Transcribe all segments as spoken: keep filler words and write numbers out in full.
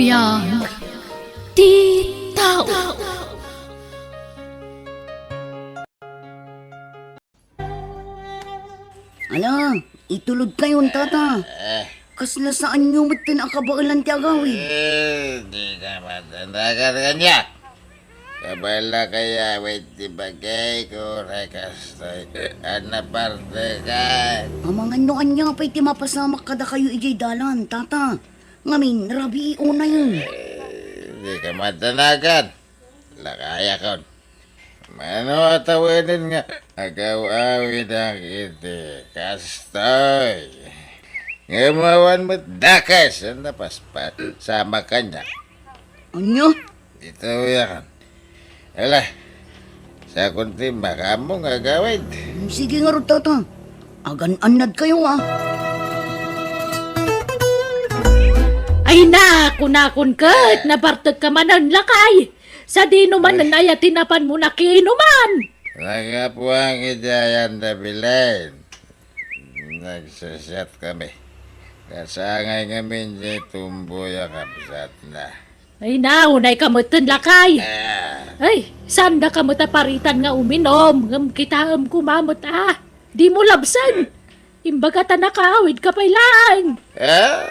Biag ti tao. Ala, itulod kayon, tata. Eh. Kasla saanyo metten a kabaelan ti agawid. Eh, di ka matanagan kanya. Kabala kaya, wait, ti bagay ko, rekas toy. Ana parte ka. Amangan no ania pay ti mapasamak kadakayo idiay dalan, tata. Ngamin, rabii unayen. Eh, di ka matanagan. Lakayakon. Mano a tawenen nga agaw-awidak iti kastoy. Ngem awan met dakes, anda paspas, sama kanya. Anya? Dito yakan. Ala, sakon ti makamo nga agawid. Sige ngarud, tata. Agan-annad kayo, ah. Ay na, kunakon ket, nabartek ka manen, lakay. Sadino manen aya ti napan mo nakiinuman? Nagapuang iti ayan da bilen. Nagsasiat kami. Kasangay ngamin di tumboy a kabsatna. Ay, naunay ka metten, lakay. Ah. Ay, saan da ka met a paritan nga uminom, ngem kitaem koma met, ah. Di mo labsen. Imbaga ta nakaawid ka pay laeng. Ah,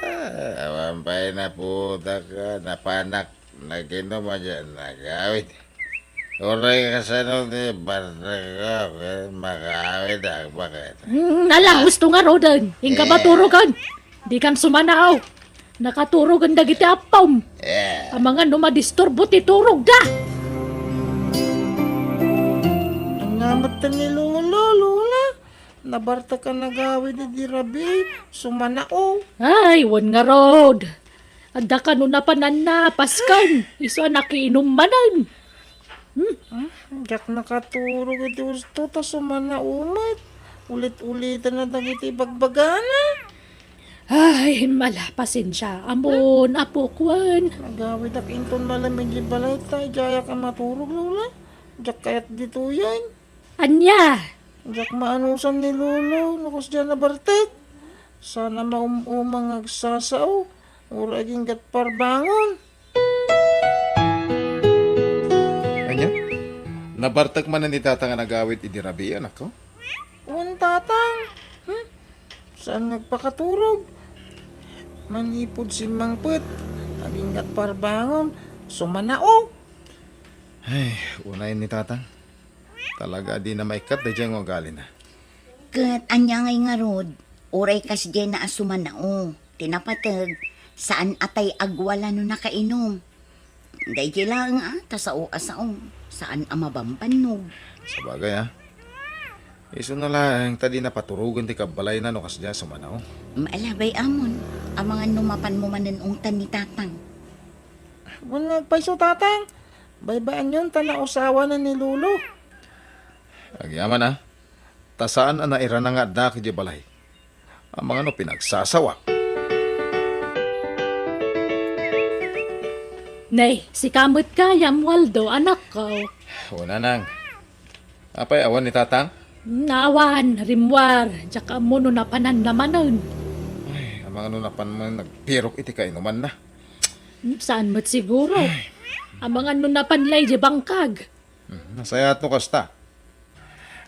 awan pay naputak, ah, napanak, naginom a dyan, nagawid. Uray kasano ti bartek ko, eh, makaawid ak, bakit? Hmm, ala, gusto nga roden. Inka Eh. maturogan. Di kan sumanao. Nakaturogan dagiti appom. Eh. Amangan no madisturbo ti turogda. Ania met ni Lolo, Lola? Nabartek a nagawid idi rabii, sumanao. Ay, wen ngarud. Adda kano napananna, pasken, isu a nakiinum manen. Hmm? Ah, diak nakaturog iti husto ta sumanao met. Ulit-uliten na dagiti bagbagana. Ay, mala, pasensia. Amon, apok, wen. Nagawidak inton malem iti balay ta idiayak a maturog, Lola. Diak kayat ditoyen. Ania? Diak maanusan ni Lolo no kasdiay a nabartek. Saan a maum-umang nga agsasao, uray agingga't parbangon. Ania? Nabartek manen ni Tatang a nagawid idi rabii, anakko? Wen, Tatang. Hmm? Saan nga agpakaturog? Manipud simmangpet, agingga't parbangon, sumanao. Ay, unayen ni Tatang. Talaga a dina maikkat daydiay nga ugalina. Ket ania ngay ngarud, uray kasdiayna a sumanao, ti napateg, saan a tay agwala no nakainum. Daydiay laeng a, ta sao a sao, saan a mabambannog. Sabagay, a. Isuna laeng ta dina paturogen ti kabbalayna no kasdiay a sumanao. Maalabay amon, amangan no mapanmo manen ungtan ni Tatang. Wen nga agpayso, Tatang. Baybay-anyon ta nausawanen ni Lolo. Agyaman a, ta saan a nairana nga addaak idiay balay. Amangan no pinagsasawak. Nay, sika met gayam, Waldo, anakko. O, Nanang. Apay, awan ni Tatang? Naawan, rimmuar. Diak ammo no napananna manen. Ay, amangan no napan manen nagpirok iti kainumanna. Hmm, saan met siguro? Ay. Amangan no napan la idiay bangkag. Hmm, nasayaat no kasta.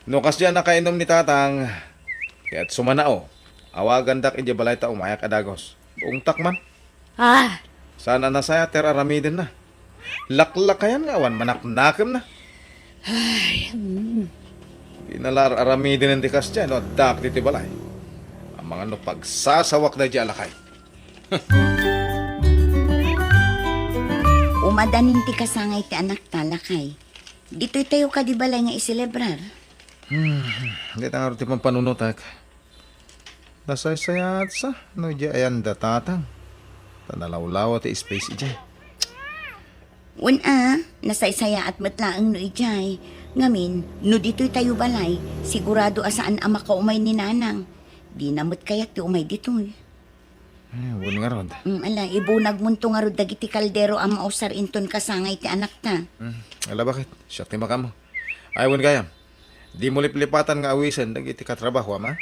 No kasdiay a nakainum ni Tatang, ket sumanao, awagandak idiay balay ta umayak a dagus. Ungtak man. Ah. Saan a nasayaat ti ar-aramidenna. Laklakayan nga awan manaknakemna. Ay, mm. Dina la ar-aramiden ti kasdiay no addaak ditoy balay. Amangan no pagsasawak daydiay a lakay. Umadanin ti kasangay ti anakta, lakay. Ditoy tayo kadi balay nga iselebrar. Hmm, dita ngarud ti pampanunotek. Nasaysayaat sa no idiay ayan da Tatang. Ta nalawlawa ti space idiay. Wen a, nasaysayaat met laeng no idiay. Ngamin, no ditoy tayo balay, sigurado a saan a makaumay ni Nanang. Dina met kayat ti umay ditoy. Eh, wen ngarud. Mm, ala, ibunagmonto ngarud dagiti kaldero a mausar inton kasangay ti anakta. Mm, ala, bakit? Siak ti makamo. Ay, wen gayam. Dimo liplipatan nga awisen dagiti katrabahoam, a?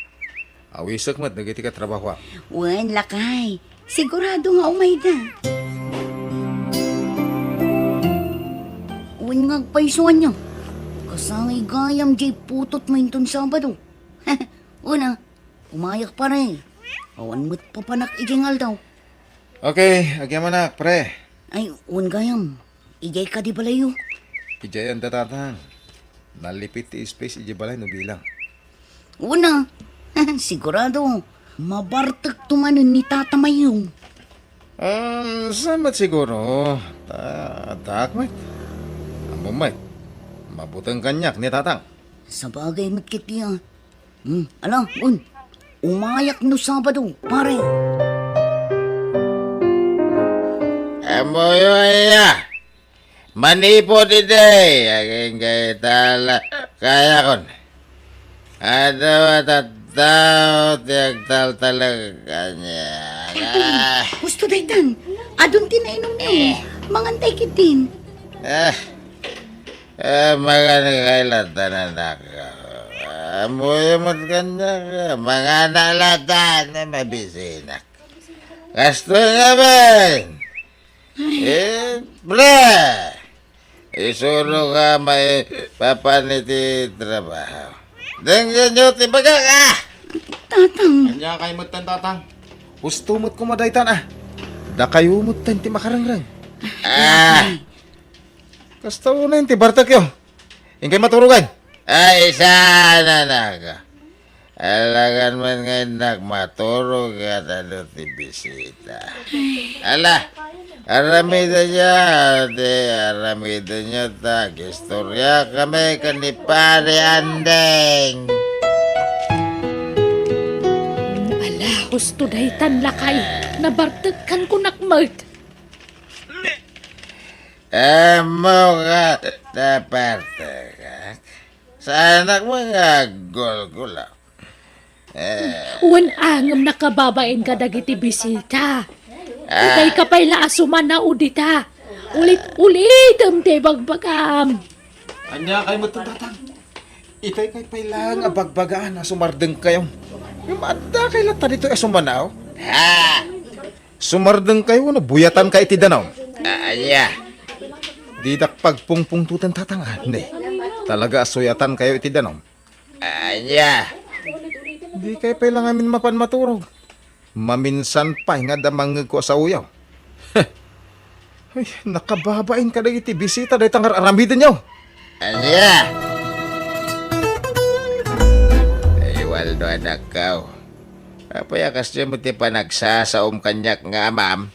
Awisek met dagiti katrabahoam. Wen, lakay. Sigurado nga umayda. Nga agpaysuanyo. Kasangay gayam jay putotmo inton Sabado. Una, umayak pare. Awan met papanak idiay nga aldaw. Okay, agyamanak, pre. Ay, wen gayam. Idiay kadi balayyo? Idiay anda, Tatang. Nalipit ti space idiay balay no bilang. Una, sigurado, mabartekto manen ni Tata Mayong. Um, saan met siguro? Ta-, taak met. Ammom met. Mabuteng kaniak ni Tatang. Sabagay met ketdi, ah. Hmm, ala, un. Umayak no Sabado, pare. Ammoyo aya? Manipod idi, agingga ita la-, kayakon. Adu a tattao ti agtaltalek kaniak. Ah. Husto daytan. Adun ti nainummi. Eh. Mangantay ketdin. Ah. Ah, mangan kay latta, anak. Ammoyo met kaniak. Mangana latta, no mabisinak. Kastoy ngamin. Eh, pre! Isuroka maipapan iti trabaho. Denggenyo ti bagak, ah! Tatang. Ania kay metten, Tatang? Husto met koma daytan, ah. Dakayo metten ti makarengreng. Ah! Kasta unay ti bartekyo. Inkay maturogan. Ay, saan, anak? Alagan man nga innak maturog ket adu ti bisita. Ala, aramidenyo, ti aramidenyo ta agistoriakami ken ni Pare Andeng. Ala, husto daytan, lakay. Nabartekkan kunak met. Ammoka, nabartekak. Saanak met nga aggulgula. Eh. Wen, ngem nakababain kadagiti bisita. Ah. Itay ka pay la a sumanao dita. Ulit-ulitem ti ibagbagam. Ania kay met, Tatang? Itay kay pay laeng a bagbagaan a sumardengkayo. Ngem adda kay latta ditoy a sumanao? Ha? Sumardengkayo wenno buyatankay iti danum? Ah, ania? Didak pagpungpungtoten, Tatang, a, ne. Talaga a suyatankayo iti danum. Ania? Dikay pay la ngamin mapan maturog. Maminsan pay nga adda mangngegko a saoyo. Ay, nakababain kadagiti bisita dayta nga ar-aramidenyo. Ania? Ay, Waldo, anakko. Apay a kasdiay met ti panagsasaom kaniak nga amam?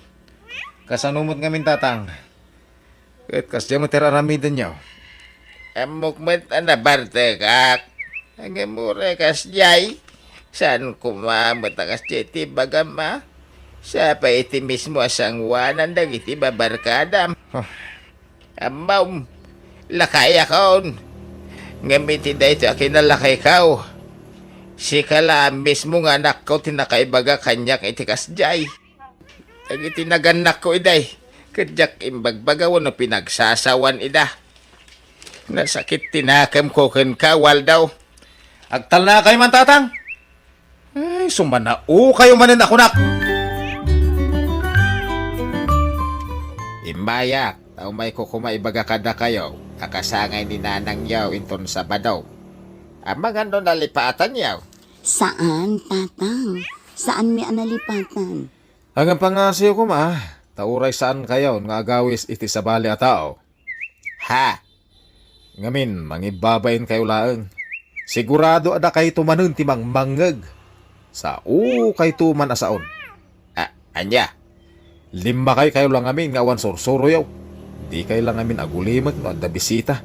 Kasano met ngamin, Tatang? Ket kasdiay met ti ar-aramidenyo. Ammok met a nabartekak. Ngem uray kasdiay, saan koma met a kasdiay ti ibagam, a? Sa pay iti mismo a sangoanan dagiti babarkadam. Huh. Ammom, lakayakon. Ngem iti daytoy a kinalakayko, sika la mismo nga anakko ti nakaibaga kaniak iti kasdiay. Dagiti nagannakko idi, ket diak imbagbaga wenno pinagsasawan ida. Nasakit ti nakemko kenka, Waldo. Agtalnakayo man, Tatang. Ay, sumanaokayo manen a kunak. Immayak, ta umayko koma ibaga kadakayo a kasangay ni nanangyo inton Sabado. Amangan no nalipaatanyo. Saan, Tatang. Saanmi a nalipatan. Agpangngasiyo koma, ta uray saankayon nga agawis iti sabali a tao. Ha? Ngamin, mangibbabainkayo laeng. Sigurado a dakayto manen ti mangmangngeg. Saokayto man a saon. A-, ania? Limmakaykayo la ngamin nga awan sursuroyo. Dikay la ngamin agulimek no adda bisita.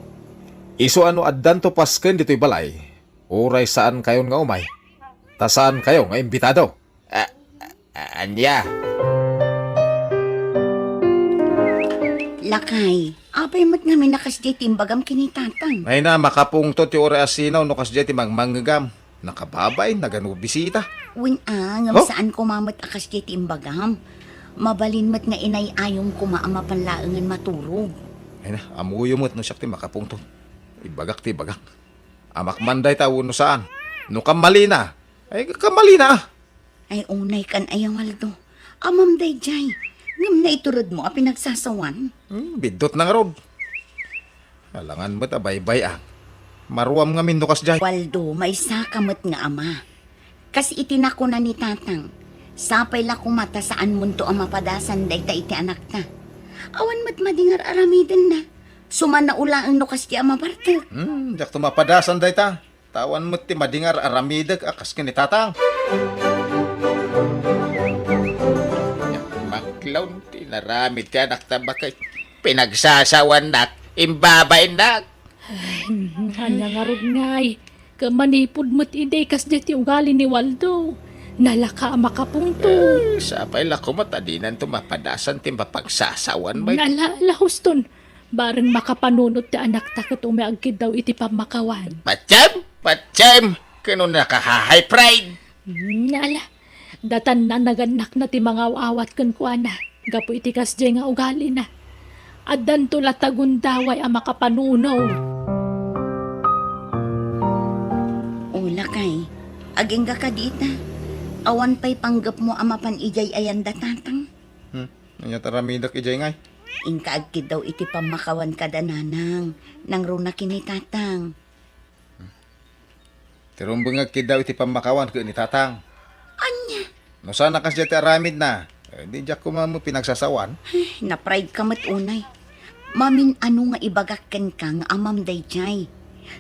Isu a no addanto pasken ditoy balay, uray saankayon nga umay, ta saankayo nga imbitado. A-, a-, ania? Lakay, apay met ngamin a kasdiay ti imbagam ken ni Tatang? Ay na, makapungtot ti uray a sinaw no kasdiay ti mangmangngegam. Nakababain, nagano bisita. Wen a, ngem Oh? saan koma met a kasdiay ti imbagam. Mabalin met nga inay-ayom koma a mapan laengen maturog. Ay na, ammoyo met no siak ti makapungtot. Ibagak ti ibagak. Amak man dayta wenno saan. No kammalina, ay kammalina. Ay, unay kan aya, Waldo. Amam daydiay. Ngem naituredmo a pinagsasawan. Hmm, biddutna ngarud. Alangan met a baybay-am. Maruam ngamin no kasdiay. Waldo, maysa ka met nga ama. Kas iti nakuna ni Tatang, sapay la koma ta saanmonto a mapadasan dayta iti anakta. Awan met madi nga ar-aramidenna. Sumanaw laeng no kasdiay a mabartek. Hmm, diakto mapadasan dayta. Ta awan met ti madi nga ar-aramidek a kas ken ni Tatang. Maklaw ti inaramid ti anakta, baket. Pinagsasawannak, imbabainnak. Ay, ania ngarud ngay? Ket manipud met idi kasdiay ti ugali ni Waldo, nalaka a makapungto. Eh, sapay la koma ta dinanto mapadasan ti mapagsasawan, bay. Nala, ala, huston. Bareng makapanunot ti anakta ket umay agkiddaw iti pammakawan. Patiem! Patiem! Ken no naka-high pride. Hmm, ala. Datan nanagannakna ti mangaw-awat kenkuana gapu iti kasdiay nga ugalina. Addanto latta gundaway a makapanunot. O, lakay, agingga kadi ita. Awan pay panggepmo a mapan idiay ayan da Tatang? Hmm, ania ti aramidek idiay ngay? Inka agkiddaw iti pammakawan kada nanang, nangruna ken ni Tatang. Ti rumbeng nga agkiddaw iti pammakawan ken ni Tatang. Ania? No saan a kasdiay ti aramidna, eh, di diak koma met pinagsasawan. Ay, na-pride ka met unay. Mamin-ano nga ibagak kenka nga amam daydiay?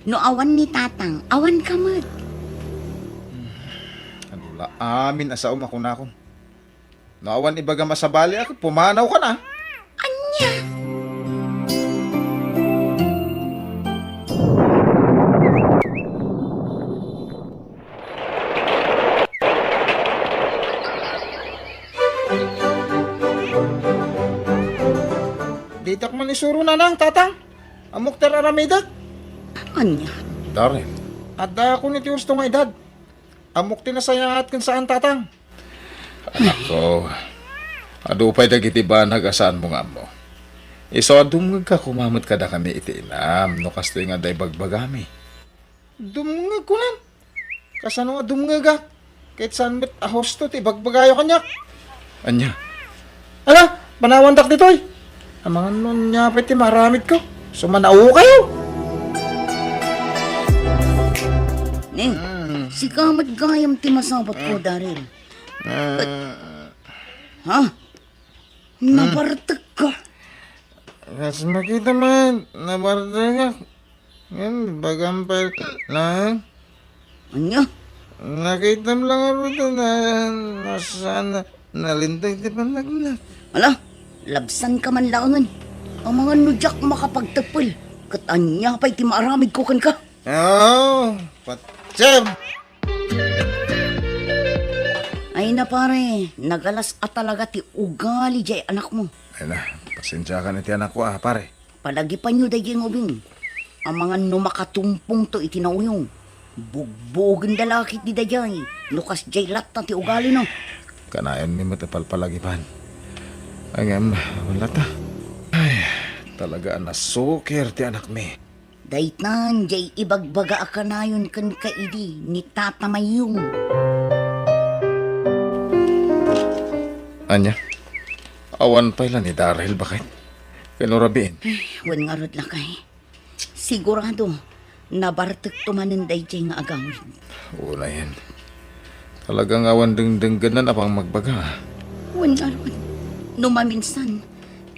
No awan ni Tatang, awan ka met. Adu la amin a saom a kunakon. No awan ibagam a sabaliak, pumanawkan a. Ania? Ditak man isuro, nanang, tatang. Ammok ti ar-aramidek. Ania? Darren. Adda ako iti husto nga edad. Ammok ti nasayaat ken saan, tatang. Anakko, adu pay dagiti banag a saanmo nga ammo. Isu a dumngegka koma met kadakami iti inam no kastoy nga adda ibagbagami. Dumngeg, kunam? Kasano a dumngegak? Ket saan met a husto ti ibagbagayo kaniak? Ania? Ala, panawandak ditoy. Amangan no ania pay ti maaramidko. Sumanaokayo. Ni, mm, sika met gayam ti masapatko, mm, Daryl. Ah. Ha? Hmm. Nabartekka. Kas makita man, nabartekak. Ngem, bagam pay laeng. Ania? Nakitam la ngarud na, na saan na, nalinteg ti panagnak. Ala, labsanka man laengen. Amangan no diak makapagteppel. Ket ania pay ti maaramidko kenka? Oh, patiem! Ay na, pare, nagalas a talaga ti ugali diay anakmo. Ay na, pasensiakan iti anakko, ah, pare. Palagipanyo daydiay nga ubing. Amangan no makatumpongto iti nauyong. Bugbugenda la ketdi daydiay, no kasdiay latta ti ugalina. Kanayonmi met a palpalagipan. Ay, ngem, wala ta. Ay, talaga a nasukir ti anakmi. Daytan diay ibagbaga a kanayon kenka idi ni Tata Mayong. Ania? Awan pay la ni Daryl, baket? Ken no rabiin? Ay, wen ngarud, lakay. Sigurado, nabartekto manen daydiay nga agawid. Unayen. Talaga nga awan dengdenggenna a pangmagbaga. Wen ngarud, no maminsan,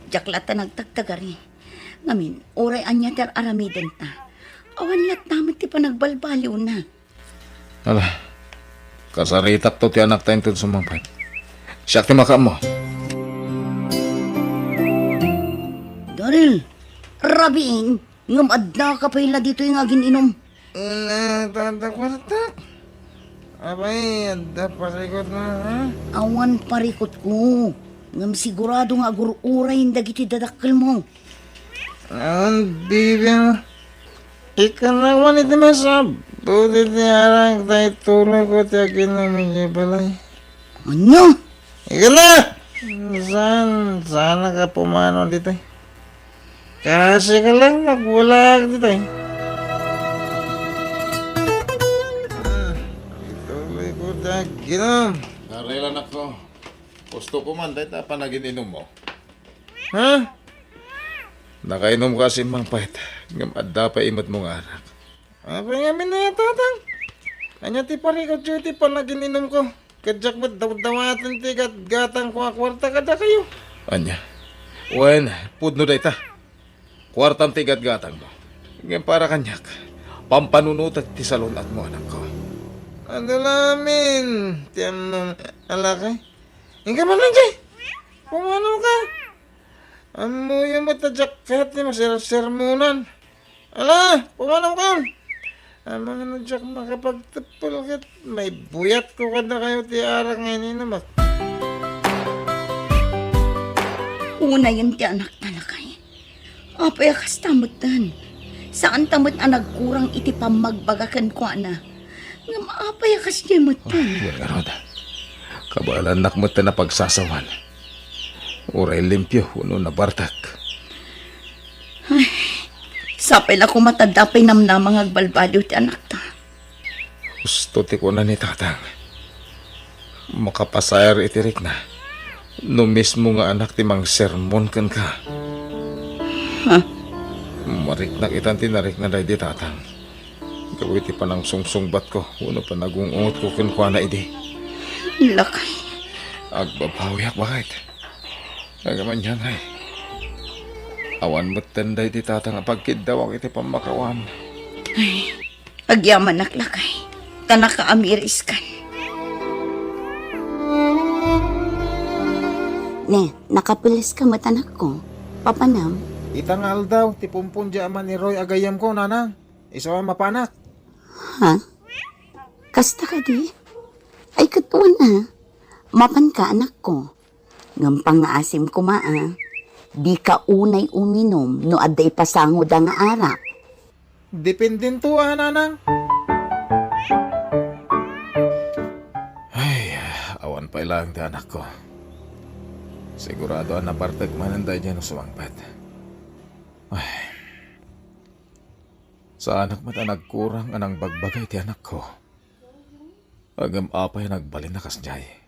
diak latta nagtagtagari. Ngamin, uray ania ti ar-aramidenta, awan latta met ti panagbalbaliwna. Ala, kasaritakto ti anakta inton sumangpet. Siak ti makaammo. Daryl, rabiin, ngem addaka pay la ditoy nga agin-inum. Una, tata, kwartak. Apay, adda parikutmo, ha? Awan parikutko. Ngem sigurado nga agur-uray dagiti dadakkelmo. Awan bibiang. Ikanawan iti masapul iti arak ta ituloyko ti aginum idiay balay. Ania? Ikana! Saan, saan ka pumanaw ditoy? Kasi ka lang magbulaag ditoy. Ah, ituloyko ti aginum. Darel, anakko. Gusto ko man, dayta panagin-inummo. Ha? Nakainom ka, Simmang Pait. Ngem adda pay imetmo nga arak. Apay ngamin aya, Tatang? Ania ti parikutyo iti panagin-inumko? Ket diak met dawdawaten ti gatgatangko a kuarta kadakayo. Ania? Wen, pudno dayta. Kuartam ti gatgatangmo. Ngem para kaniak, pampanunotek ti salun-atmo, anakko. Adu la amin ti ammom, a lakay. Inka man idiay. Pumanaw ka. Ammoyo met a diak ket ti masersermonan. Ala, pumanaw ka. Amangan a diak makapagteppel ket maibuyatko kadakayo ti arak nga ininumak. Unayen ti anakta, lakay. Apay a kasta metten? Saanta met a nagkurang iti pammagbaga kenkuana. Ngem apay a kasdiay metten? Ah, wen ngarud. Kabaelannak metten a pagsasawan. Uray limpio wenno nabartek. Ay, sapay la koma ta adda pay namnama nga agbalbaliw ti anakta. Husto ti kuna ni Tatang. Makapasaer iti rikna no mismo nga anak ti mangsermon kenka. Ha? Mariknak itan ti narikna daydi Tatang. Gapu iti panangsungsungbatko wenno panagung-ungotko kenkuana idi. Lakay. Agbabawiak, baket. Ngem ania ngay? Awan metten daydi Tatang a pagkiddawak iti pammakawan. Ay, agyamanak, lakay, ta nakaamiriskan. Ne, nakapileska met, anakko. Papanam? Ita nga aldaw, ti pumpon diay ama ni Roy a gayyemko, nanang. Isu a mapanak. Ha? Kasta kadi? Ay, ket wen a. Mapanka, anakko. Ngem pangngaasim koma a, dika unay uminum no adda ipasangoda nga arak. Dependento a, nanang. Ay, awan pay laeng ti anakko. Sigurado a nabartek manen daydiay no sumangpet. Ay. Saanak met a nagkurang a nangbagbaga iti anakko. Ngem apay a nagbalin a kasdiay?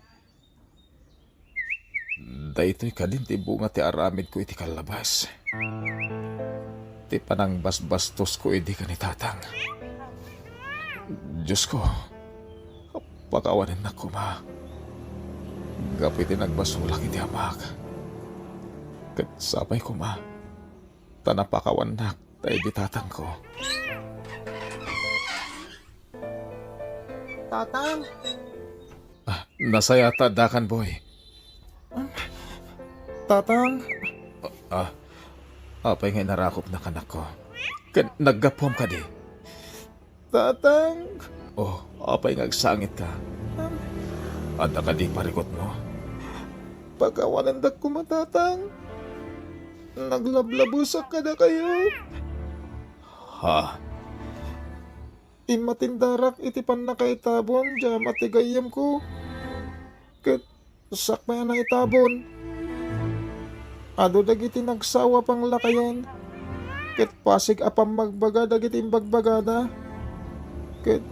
Daytoy kadin ti bunga ti aramidko iti kallabas. Ti panangbasbastosko idi ken ni Tatang. Diosko, pakawanennak koma. Gapu iti nagbasolak iti amak. Ket sapay koma, ta napakawannak daydi tatangko. Tatang? Ah, nasayat ta addakan, boy. Tatang? Ah, apay nga inarakopnak, anakko? Ken naggapuam kadi? Tatang? Oh, apay nga agsangitka? Adda kadi parikutmo? Pakawanendak koma, Tatang. Naglablabesak kadakayo. Ha? Immatindarak iti pannakaitabon diay ama ti gayyemko. Ket sakbay a naitabon, adu dagiti nagsawa a panglakayen, ket pasig a pammagbaga dagiti imbagbagada, ket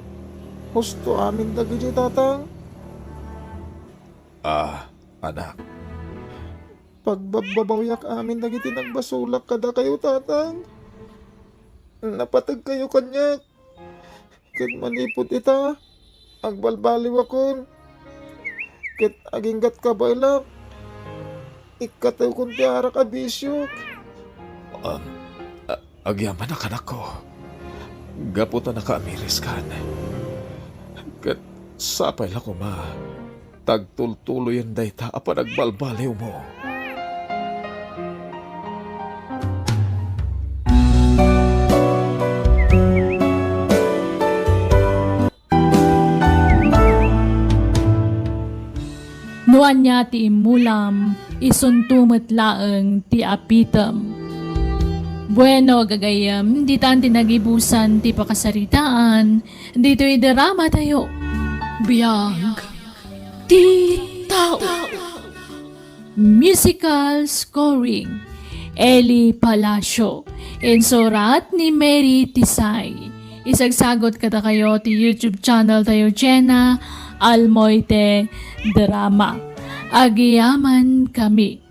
husto amin dagiti tatang. Ah, anak. Pagbabbabawiak amin dagiti nagbasolak kadakayo, tatang. Napategkayo kaniak. Ket manipud ita, agbalbaliwakon. Ket aginggat kabaelak, ikkatewkon ti arak a bisiok. Um, a-, agyamanak, anakko. Gapu ta nakaamiriskan. Ket sapay la koma. Tagtultuloyen dayta a panagbalbaliwmo. No ania ti immulam, isunto met laeng ti apitem. Bueno, gagayyem, ditan ti nagibusan ti pakasaritaan ditoy drama tayo. Biag ti tao. Musical scoring, Eli Palacio. Insurat ni Mary Tisay. Isagsagot kadakayo ti YouTube channel tayo, Jenna Almoite Drama. Agyamankami.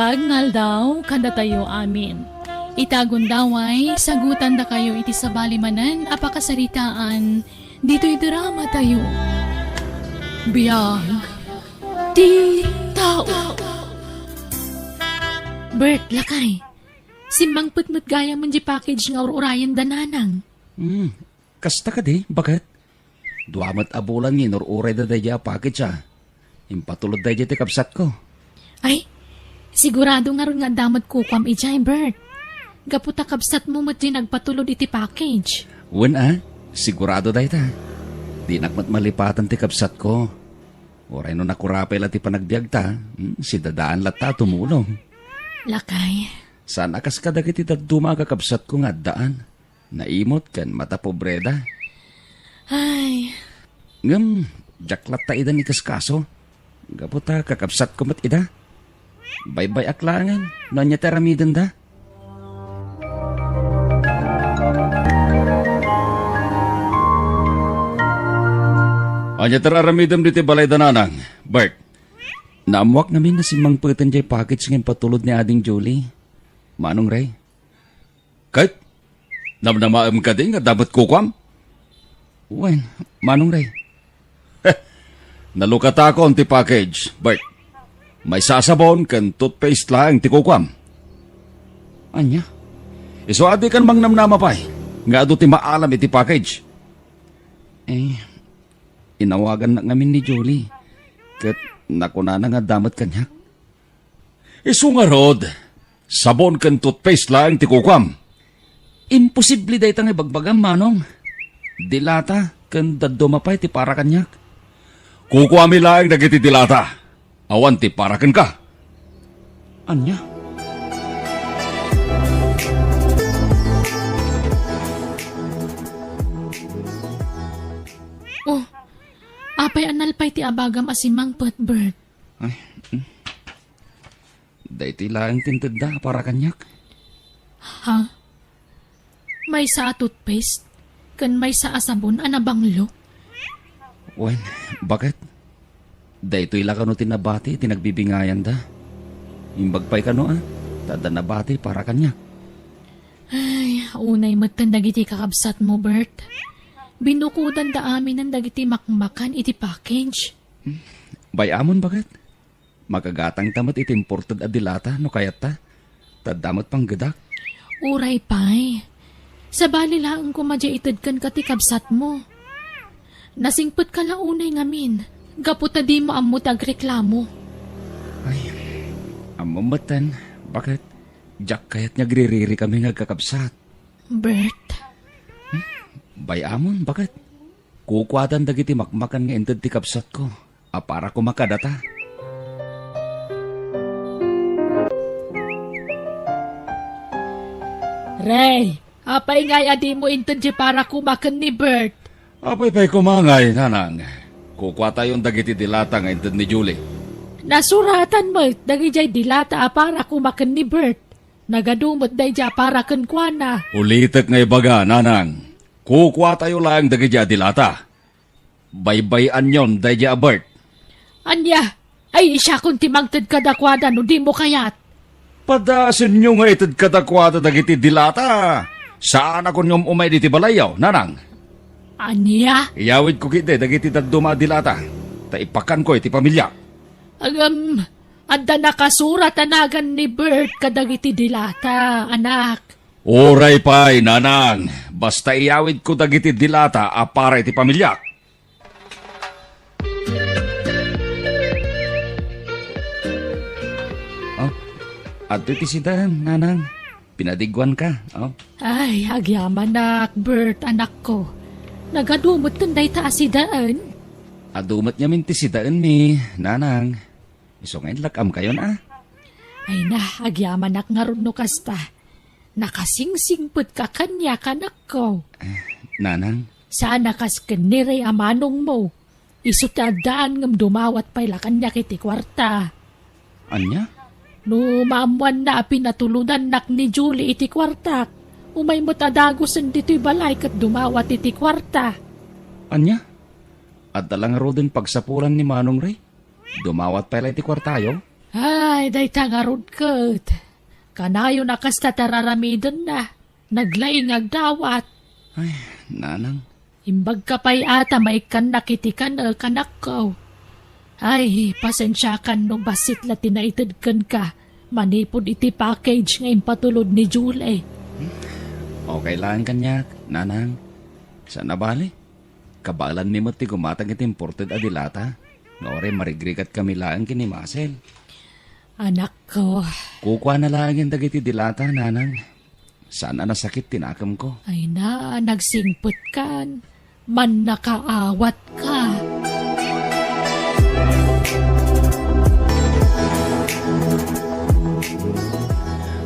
Maysa nga aldaw kadatayo amin. Ita gundaway, sagutandakayo iti sabali manen a pakasaritaan ditoy dramatayo. Biag ti tao. Bert, lakay. Simmangpet met gayam diay package nga ur-urayen da nanang. Hmm, kasta kadi, baket? Dua met a bulan nga inur-urayda daydiay a package a. Impatulod daydiay ti kabsatko. Ay, sigurado ngarud nga adda met kukuam idiay, Bert. Gapu ta kabsatmo met diay nagpatulod iti package. Wen a, sigurado dayta. Dinak met malipatan ti kabsatko. Uray no nakurapay la ti panagbiagta, hmm, sidadaan latta a tumulong. Lakay. Saan a kas kadagiti dadduma a kakabsatko nga addaan. Naimot ken matapobreda. Ay. Ngem, diak latta ida nikaskaso. Gapu ta kakabsatko met ida. Baybay-ak laengen no ania ti aramidenda. Ania ti aramidem ditoy balayda, nanang? Bert, naammoak ngamin a simmangpeten diay package nga impatulod ni Ading Julie. Manong Ray. Ket, namnamaem kadi nga adda met kukuam? Wen, Manong Ray. Nalukatakon ti package, Bert. Maysa a sabon ken toothpaste laeng ti kukuam. Ania? Isu a dikan mangnamnama pay nga adu ti maalam iti package. Eh, inawagannak ngamin ni Julie, ket nakunana nga adda met kaniak. Isu ngarud, sabon ken toothpaste laeng ti kukuam. Imposible dayta nga ibagbagam, Manong. Dilata ken dadduma pay ti para kaniak. Kukuami laeng dagiti dilata. Awan ti para kenka. Ania? Oh, apay a nalpay ti abagam a simmangpet, Bert? Ay, mm. Daytoy laeng ti intedda para kaniak. Ha? Maysa a toothpaste ken maysa a sabon a nabanglo? Wen, baket? Daytoy la kano ti nabati ti nagbibingayanda. Imbag pay kano a, ta adda nabati para kaniak. Ay, unay metten dagiti kakabsatmo, Bert. Binukudanda aminen dagiti makmakan iti package. Bay-amon, baket? Makagatangta met iti imported a dilata no kayatta, ta adda met panggedak. Uray pay. Sabali laeng koma diay ited kenka ti kabsatmo. Nasingpetka la unay ngamin, gapu ta dimo ammo ti agreklamo. Ay, ammom metten, baket? Diak kayat nga agririri kami nga agkakabsat. Bert. Hmm? Bay-amon, baket? Kukuadan dagiti makmakan nga inted ti kabsatko a para koma kadata. Ray, apay ngay a dimo inted ti para koma ken ni Bert? Apay pay koma ngay, nanang. Kukuatayon dagiti dilata nga inted ni Julie. Nasuratan met dagidiay dilata a para koma ken ni Bert. Nagadu met daydiay a para kenkuana. Ulitek nga ibaga, nanang. Kukuatayo laeng dagiti a dilata. Baybay-anyon daydiay a Bert. Ania? Ay, siakon ti mangted kadakuada no dimo kayat. Padaasenyo nga ited kadakuada dagiti dilata. Saanakon nga um-umay ditoy balayyo, nanang. Ania? Iyawidko ketdi dagiti dadduma a dilata, ta ipakanko iti pamiliak. Agam, adda nakasurat a nagan ni Bert kadagiti dilata, anak. Uray pay, nanang, basta iyawidko dagiti dilata a para iti pamiliak. Oh, adtoy ti sidaen, nanang. Pinadigguanka, oh. Ay, agyamanak, Bert, anakko. Nagadu metten dayta a sidaen? Adu met ngamin ti sidaenmi, nanang. Isu nga inlak-amkayon a. Ay na, agyamanak ngarud no kasta. Nakasingsingpetka kaniak, anakko. Eh, nanang. Saan a kas ken ni Ray a manongmo. Isu ti addaan ngem dumawat pay la kaniak iti kuarta. Ania? No maammoanna a pinatulodannak ni Julie iti kuartak, umay met a dagusen ditoy balay ket dumawat iti kuarta. Ania? Adda la ngaruden pagsapulan ni Manong Ray? Dumawat pay la iti kuartayo? Ay, dayta ngarud ket. Kanayon a kasta ti ar-aramidenna. Naglaing nga agdawat. Ay, nanang. Imbagka pay ata maikkannak iti kanek, anakko. Ay, pasensiakan no bassit la ti naited kenka manipud iti package nga impatulod ni Julie. Okay laeng kaniak, nanang. Saan a bale? Kabaelanmi met ti gumatang iti imported a dilata, nga uray marigrigatkami laeng ken ni Masel. Anakko. Kukuana laengen dagiti dilata, nanang. Saan a nasakit ti nakemko. Ay na, nagsingpetkan. Mannakaawat ka.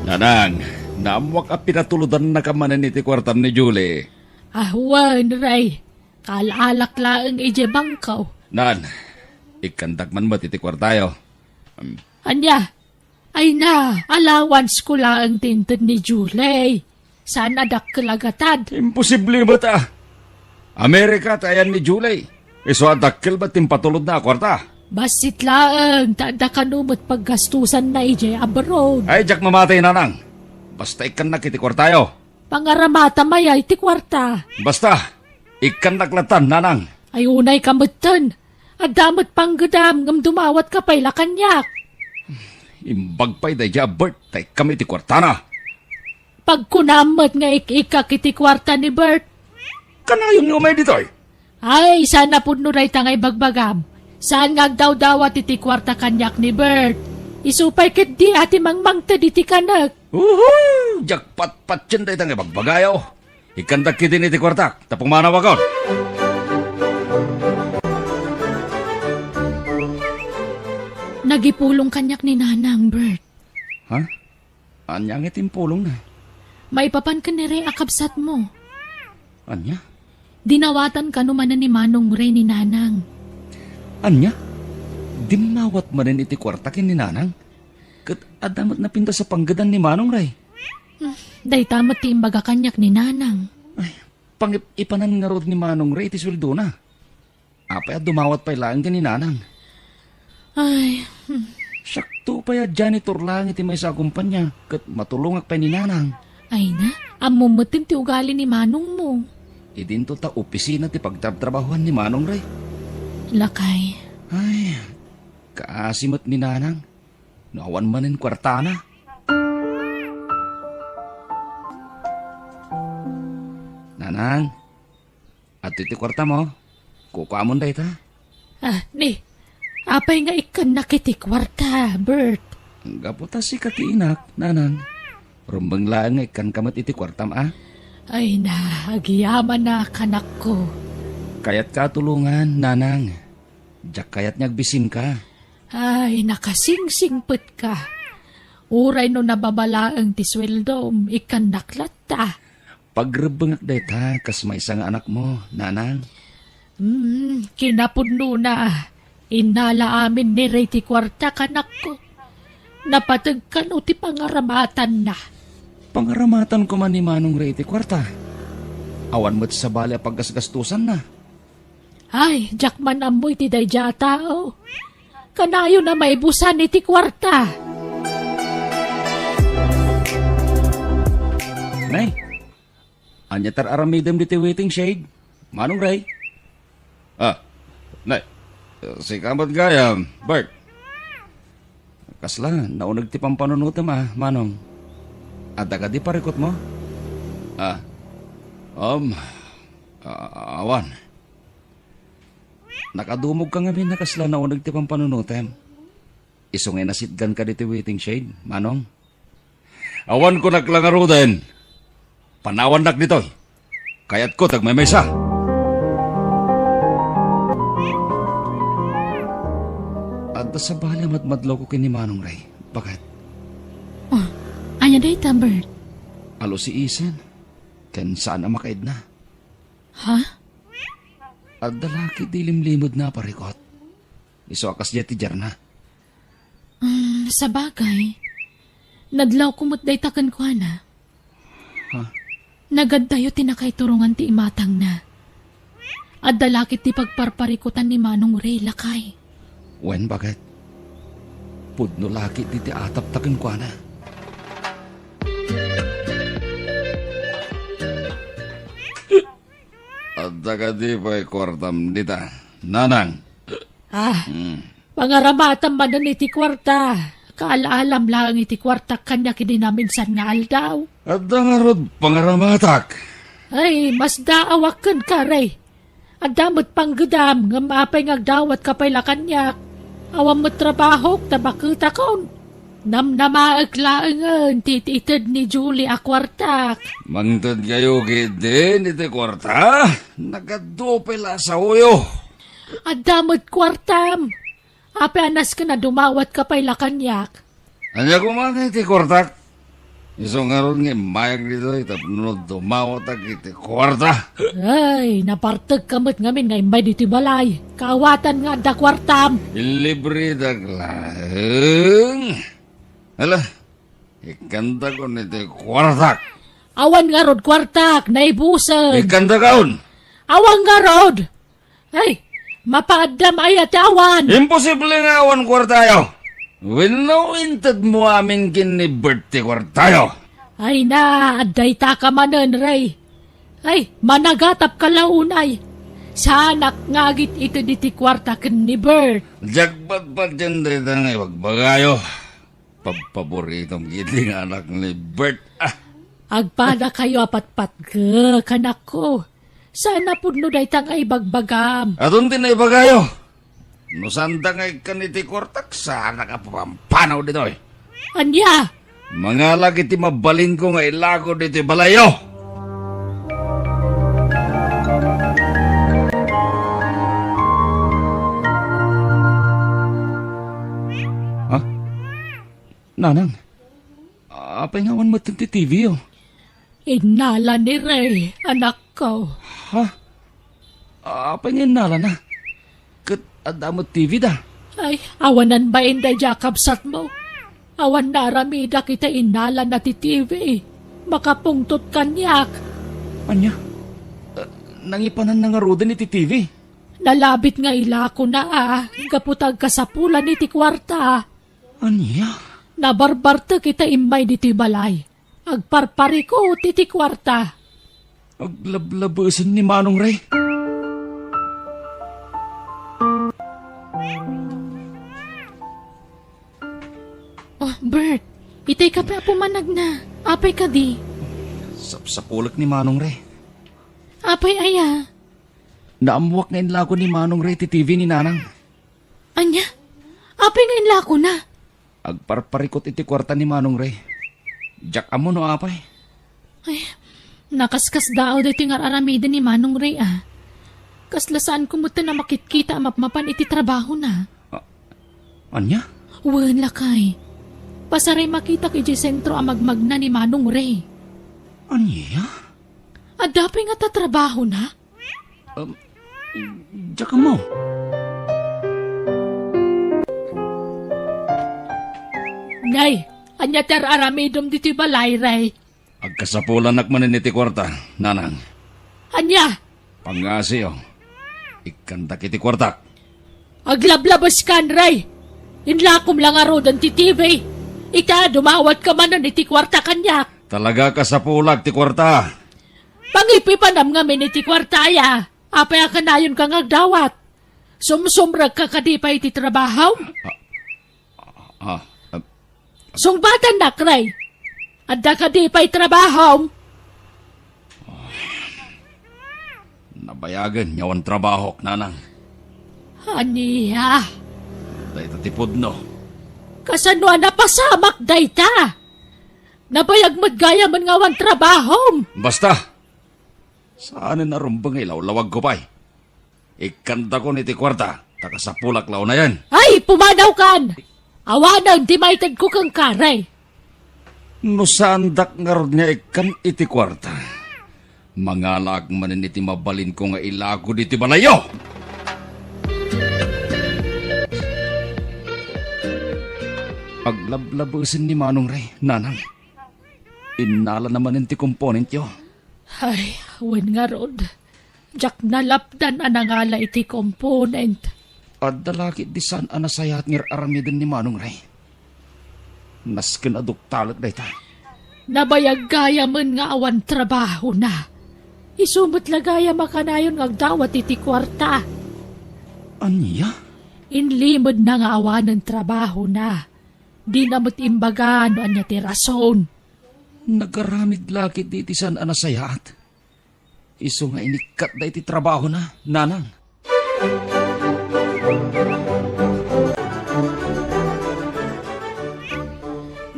Nanang, naammoak a pinatulodannaka manen iti kuartam ni Julie. Ah, wen, Ray. Kaal-alak laeng idiay bangko. Nan, ikkandak man met iti kuartayo. Ania? Ay na, allowance ko laeng ti inted ni Julie. Saan a dakkel a gatad? Imposible met a. Amerika ti ayan ni Julie. Isu a dakkel met ti impatulodna a kuarta. Bassit laeng, ta adda kano met paggastusanna idiay abroad. Ay, diak mamati, nanang. Basta ikkannak iti kuartayo. Pangaramatam aya iti kuarta? Basta, ikkannak lattan, nanang. Ay, unay ka metten. Adda met panggedam ngem dumawatka pay la kaniak. Imbag pay daydiay a Bert, ta ikkam iti kuartana. Pagkunam met nga ik-ikkak iti kuarta ni Bert. Kanayon nga umay ditoy? Ay, saan a pudno dayta nga ibagbagam. Saan nga agdawdawat iti kuarta kaniak ni Bert. Isu pay ketdi a ti mangmangted iti kanek. Uhu! Diak patpatien dayta nga ibagbagayo. Ikkandak ketdin iti kuartak, ta pumanawakon. Nagipulong kaniak ni Nanang, Bert. Ha? Ania nga ti impulongna? Maipapan ken ni Ray a kabsatmo. Ania? Dinawatan kano manen ni Manong Ray ni Nanang. Ania? Dimnawat manen iti kuarta ken ni Nanang? Ket adda met napintas a panggedan ni Manong Ray. Hmm, dayta met ti imbaga kaniak ni Nanang. Ay, pangip-ipanan ngarud ni Manong Ray ti sueldona. Apay a dumawat pay laeng ken ni Nanang? Ay, hmm. Siakto pay a janitor laeng iti maysa a kumpanya, ket matulongak pay ni Nanang. Ay na, ammom metten ti ugali ni manongmo. Idinto ta opisina ti pagtrabtrabahoan ni Manong Ray. Lakay. Ay, kaasi met ni Nanang. No awan manen kuartana. Nanang, adtoy ti kuartamo. Kukuamon dayta. Ah, ni, apay nga ikkannak iti kuarta, Bert? Gapu ta sika ti inak, Nanang. Rumbeng laeng nga ikkanka met iti kuartam, a? Ay na, agyamanak, anakko. Kayatka a tulongan, Nanang. Diak kayat nga agbisinka. Ay, nakasingsingpetka. Uray no nababa laeng ti sueldom, ikkannak latta. Pagrebbengak dayta kas maysa nga anakmo, Nanang. Hmm, kinapudnona. Innala amin ni Ray ti kuarta, anakko. Napateg kano ti pangaramatanna. Pangaramatan koma ni Manong Ray ti kuarta. Awan met sabali a paggasgastosanna. Ay, diak man ammo iti daydiay a tao. Kanayon a maibusan iti kuarta. Nay, ania ti ar-aramidem ditoy waiting shed, Manong Ray? Ah, nay, sika met gayam, Bert. Kasla, nauneg ti pampanunotem, a, Manong? Adda kadi parikutmo? Ah, um, a-, awan. Nakadumogka ngamin a kasla nauneg ti pampanunotem. Isu nga inasitganka ditoy waiting shed, Manong? Awan kunak la ngaruden. Panawannak ditoy. Kayatko ti agmaymaysa. Adda sabali a madmadlawko ken ni Manong Ray. Baket? Oh, ania dayta, Bert? Alusiisen. Ken saan a makaidna. Ha? Adda la ketdi limlimedna a parikut. Isu a kasdiay ti diarna. Mm, sabagay. Nadlawko met dayta kenkuana. Ha? Nagaddayo ti nakaiturongan ti imatangna. Adda la ketdi pagparparikutan ni Manong Ray, lakay. Wen, baket? Pudno la ketdi ti atapta kenkuana. Adda kadi pay kuartam dita, Nanang? Ah, Hmm. pangaramatam manen iti kuarta. Kaal-alam laeng iti kuartak kaniak idi naminsan nga aldaw. Adda ngarud pangaramatak? Ay, masdaawak kenka, Ray. Adda met panggedam, ngem apay nga agdawatka pay la kaniak? Awan met trabahok ta baketakon. Namnamaek laengen ti it-ited ni Julie a kuartak. Mangtedkayo ketdin iti kuarta? Nagadu pay la a saoyo. Adda met kuartam. Apay a nasken a dumawatka pay la kaniak? Ania koma iti kuartak? Isu ngarud nga immayag ditoy tapno dumawatak iti kuarta. Ay, napartekka met ngamin nga immay ditoy balay. Kaawatan nga adda kuartam. Ilibretak laeng. Hala, ikkantakon iti kuartak. Awan ngarud kuartak, naibusen. Ikkantakon. Awan ngarud. Ay, mapaaddam aya ti awan? Imposible nga awan kuartayo. Wenno intedmo amin ken ni Bert ti kuartayo. Ay na, adda itaka manen, Ray. Ay, managatapka la unay. Saanak nga agit-ited iti kuarta ken ni Bert. Diak patpatien dayta nga ibagbagayo. Pabpaboritom ketdi nga anak ni Bert. Ah. Agpadakayo a patpatgek, anakko. Saan a pudno dayta nga ibagbagam. Adun ti naibagayo. No saanda nga ikkan iti kuartak, saanak a papampanaw ditoy. Ania? Mangalak iti mabalinko nga ilako ditoy balayyo. Ha? Nanang, apay nga awan met ti T V yo? Innala ni Ray, anakko. Ha? Apay nga innalana? Ket adda met T V da? Ay, awanan bain daydiay a kabsatmo. Awan naaramidak iti innalana ti T V. Makapungtot kaniak. Ania? Eh, nangipananna ngaruden iti T V? Nalabit nga ilakona a, gapu ta agkasapulan iti kuarta. Ania? Nabarbartek ita immay ditoy balay. Agparparikut iti kuarta. Aglablabesen ni Manong Ray. Oh, Bert, itay kape a pumanagna. Apay kadi? Sapsapulek ni Manong Ray. Apay aya? Naammoak nga inlako ni Manong Ray ti T V ni Nanang. Ania? Apay nga inlakona? Agparparikut iti kuarta ni Manong Ray. Diak ammo no apay. Ay, nakaskasdaaw daytoy nga ar-aramiden ni Manong Ray, a. Kasla saanko met a makitkita a mapmapan iti trabahona. A-, ania? Wen, lakay. Pasaray makitak idiay sentro a magmagna ni Manong Ray. Ania? Adda pay nga tatrabahona? Um, diak ammo. Nay, ania ti ar-aramidem ditoy balay, Ray? Agkasapulanak manen iti kuarta, Nanang. Ania? Pangngasiyo, ikkantak iti kuartak. Aglablabeskan, Ray! Inlakom la ngaruden ti T V. Ita, dumawatka manen iti kuarta kaniak. Talaga kasapulak ti kuarta. Pangipipanam ngamin iti kuarta aya. Apay a kanayonka nga agdawat? Sumsumrekka kadi pay iti trabahom? Ah, ah, Sungbatannak, Ray. Adda kadi pay trabahom? Nabayagen nga awan trabahok, Nanang. Ania? Dayta ti pudno. Kasano a napasamak dayta? Nabayag met gayamen nga awan trabahom. Basta! Saanen a rumbeng nga ilawlawagko pay. Ikkantakon iti kuarta, ta kasapulak la unayen. Ay, pumadawkan! Awanen ti maitedko kenka, Ray. No saandak ngarud nga ikkan iti kuarta, mangalaak manen iti mabalinko nga ilako ditoy balayyo. Aglablabesen ni Manong Ray, Nanang. Innalana manen ti componentyo. Ay, wen ngarud. Diak nalapdan a nangala iti component. Adda la ketdi saan a nasayaat nga ar-aramiden ni Manong Ray. Nasken a duktalek dayta. Nabayag gayamen nga awan trabahona. Isu met la gayam a kanayon nga agdawat iti kuarta. Ania? Inlimedna nga awanen trabahona. Dina met imbaga no ania ti rason. Nagaramid la ketdi iti saan a nasayaat. Isu nga inikkatda iti trabahona, nanang.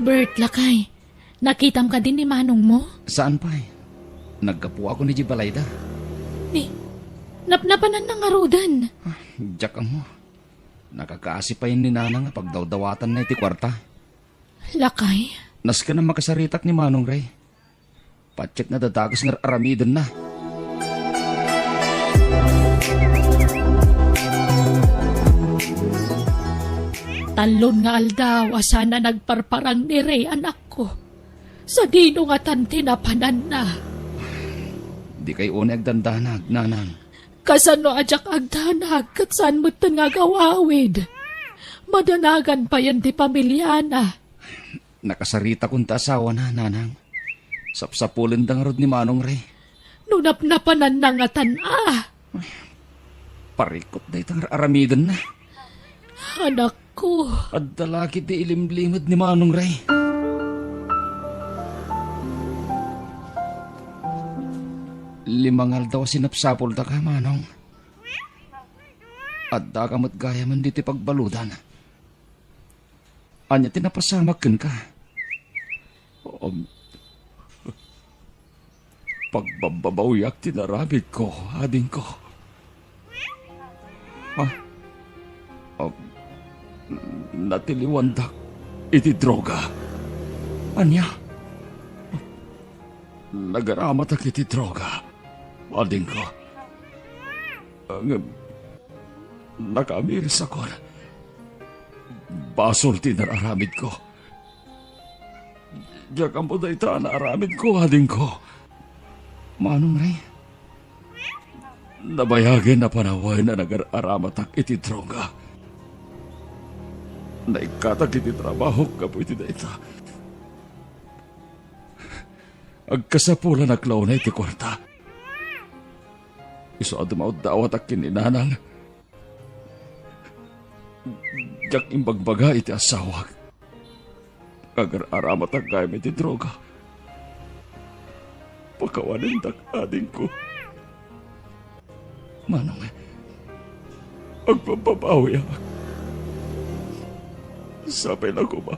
Bert, lakay, nakitam kadi ni manongmo? Saan pay. Naggapuakon idiay balayda. Ni, napnapananna ngaruden. Ah, diak ammo. Nakakaasi pay ni nanang a pagdawdawatanna iti kuarta. Lakay? Nasken a makasaritak ni Manong Ray. Patiekna dadagus nga ar-aramidenna. Tallon nga aldaw a saan a nagparparang ni Ray, anakko. Sadino ngatan ti napananna? Dikay unay agdandanag, nanang. Kasano a diak agdanag ket saan metten nga agaw-awid? Madanagan payen ti pamiliana. Nakasaritakon ta asawana, nanang. Sapsapulenda ngarud ni Manong Ray. No napnapananna ngatan a. Parikot dayta nga ar-aramidenna. Anakko. Adda la ketdi ilimlimed ni Manong Ray. Lima nga aldaw a sinapsapultaka, Manong. Addaka met gayamen ditoy pagbaludan. Ania ti napasamak kenka? Um, pagbabbabawiak ti naramidko, adingko. Ah, um, natiliwandak iti droga. Ania? Nagaramatak iti droga, adingko. Ngem, nakaamirisakon. Basol ti nararamidko. Diak ammo dayta a naaramidko, adingko. Manong Ray, nabayagen a panawen a nagar-aramatak iti droga. Naikkatak iti trabahok gapu iti dayta. Agkasapulanak la unay ti kuarta. Isu a dumawdawatak ken ni nanang, diak imbagbaga iti asawak. Agar-aramatak gayam iti droga. Pakawanendak, adingko. Manong, agbabbabawiak. Sapay la koma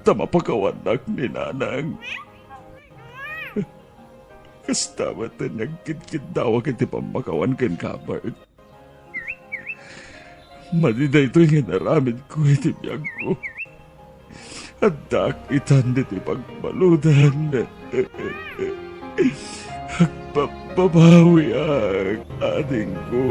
ta mapakawannak ni nanang. Kasta met ti agkidkiddawak iti pammakawan kenka, Bert. Madi daytoy nga inaramidko iti biagko. Addaak itan ditoy pagbaludan. Agbabbabawiak, adingko.